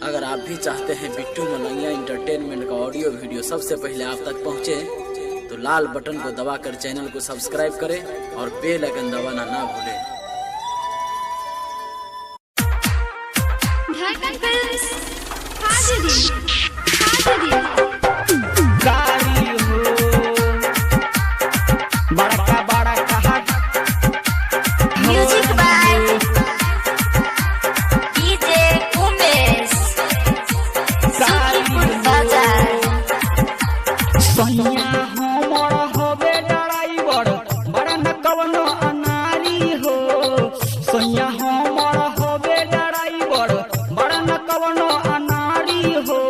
अगर आप भी चाहते हैं बिट्टू मलंगिया इंटरटेनमेंट का ऑडियो वीडियो सबसे पहले आप तक पहुंचे, तो लाल बटन को दबाकर चैनल को सब्सक्राइब करें और बेल आइकन दबाना ना भूलें। धड़कन फिल्म्स हाजिरी हाजिरी गाड़ी हो बड़का बड़का music by DJ Umesh Sukhipur बाजार। सैया हमर होबे ड्राइवर बड़ा न कवनो अनारी हो। सैया हमर होबे ड्राइवर बड़ा न कवनो अनारी हो।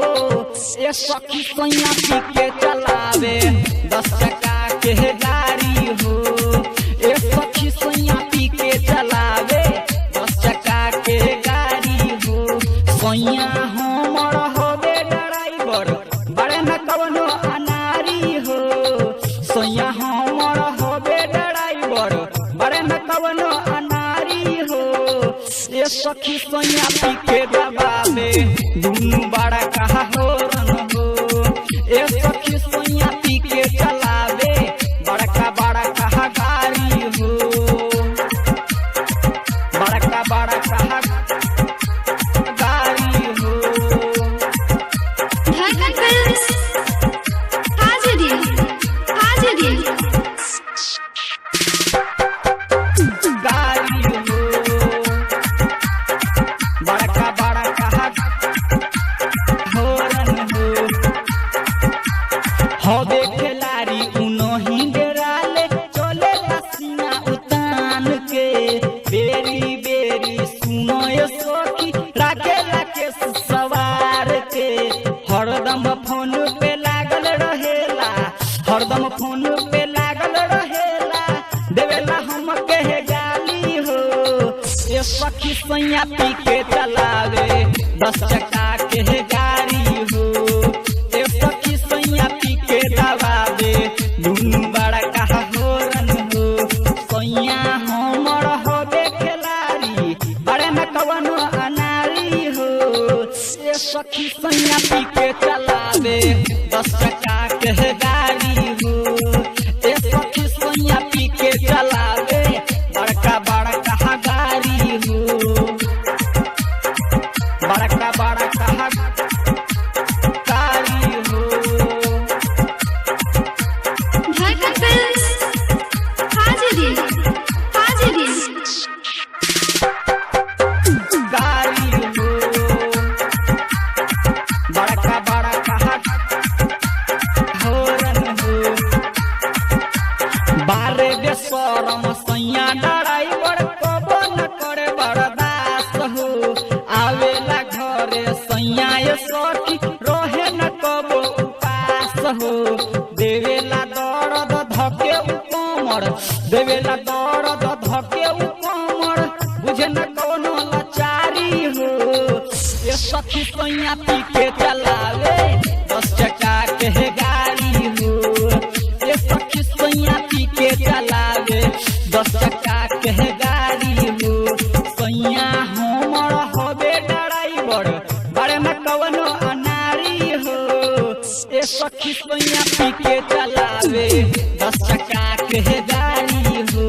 ए सखी सैया पी के चलावे 10 चक्का के गाड़ी हो। ए सखी सैया पी के चलावे 10 चक्का के गाड़ी हो। सैया हमर होबे ड्राइवर बड़े न कवनो अनारी हो। सैया हमर होबे ड्राइवर बड़े न कवनो अनारी हो। ए सखी सैया पी के दबावे दुनू बड़ा कहा हो रन हो। ए सखी सैया पी के चलावे बड़का बड़का गाड़ी हो। बड़का बड़का गाड़ी हो। धड़कन फिल्म्स हाजिरी हाजिरी गाड़ी हो बड़का बड़का होरन हो। हबे खेलाड़ी उनही डेराले चले पसीना उतान के। बेरी बेरी सुनो ये सखी राखे राखे सवार के। हरदम फोन पे लागल रहेला, हरदम फोन पे लागल रहेला, देवेला हम के गाली हो। ए सखी सैया पी के चलावे 10 चक्का के गाड़ी हो। ए सखी सैया पी के दबावे दुनू बड़ा कहा होरन हो। सैया हमर होबे खेलाड़ी बड़े न कवनो अनारी हो। ए सखी सैया पी के चलावे 10 चक्का के गाड़ी हो। ए सखी सैया पी के चलावे बड़का बड़का गाड़ी हो। बड़का बड़का गाड़ी हो। धड़कन फिल्म्स हाजिरी हाजिरी गाड़ी हो बड़का बड़का होरन हो। बारे बेसरम सैया ड्राइवर कबो न करे बर्दाश्त हो। आवेला घरे सैया ए सखी रहे न कबो उपास हो। देवेला दर्द धके उ कमर, देवेला दर्द धके उ कमर, बुझे न कोनो लाचारी हो। ए सखी सैया पी के चलावे 10 चक्का के गाड़ी हो। ए सखी सैया पी के चलावे 10 चक्का के गाड़ी हो। सैया हमर होबे ड्राइवर बड़े न कवनो अनारी हो। ए सखी सैया पी के चलावे 10 चक्का के गाड़ी हो।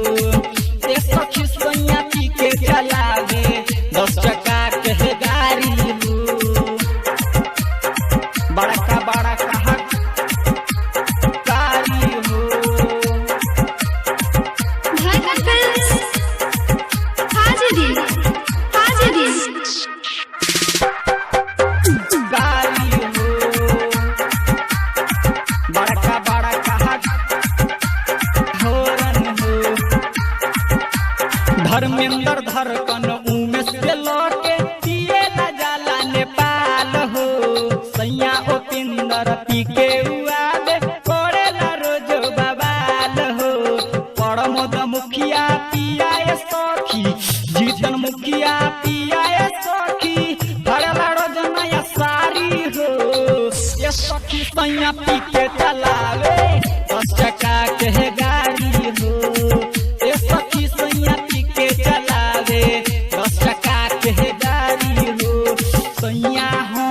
ए सखी सैया पी के चलावे 10 चक्का के गाड़ी हो। बड़का बड़का गाड़ी हो। धड़कन फिल्म्स हाजिरी हाजिरी गाड़ी हो बड़का बड़का होरन हो। धर्मेंद्र धड़कन उमेश के लौटे पिए न जाला नेपाल हो। सैया उपिंदर पी के उआबे करेला रोज बवाल हो। परमोद मुखिया पिया ए सखी जीतन मुखिया पिया ए सखी धरला रोज नया सारी हो। ए सखी सैया पी के चलावे 10 चक्का के गाड़ी हो। ए सखी सैया पी के चलावे 10 चक्का के गाड़ी हो। सैया हम।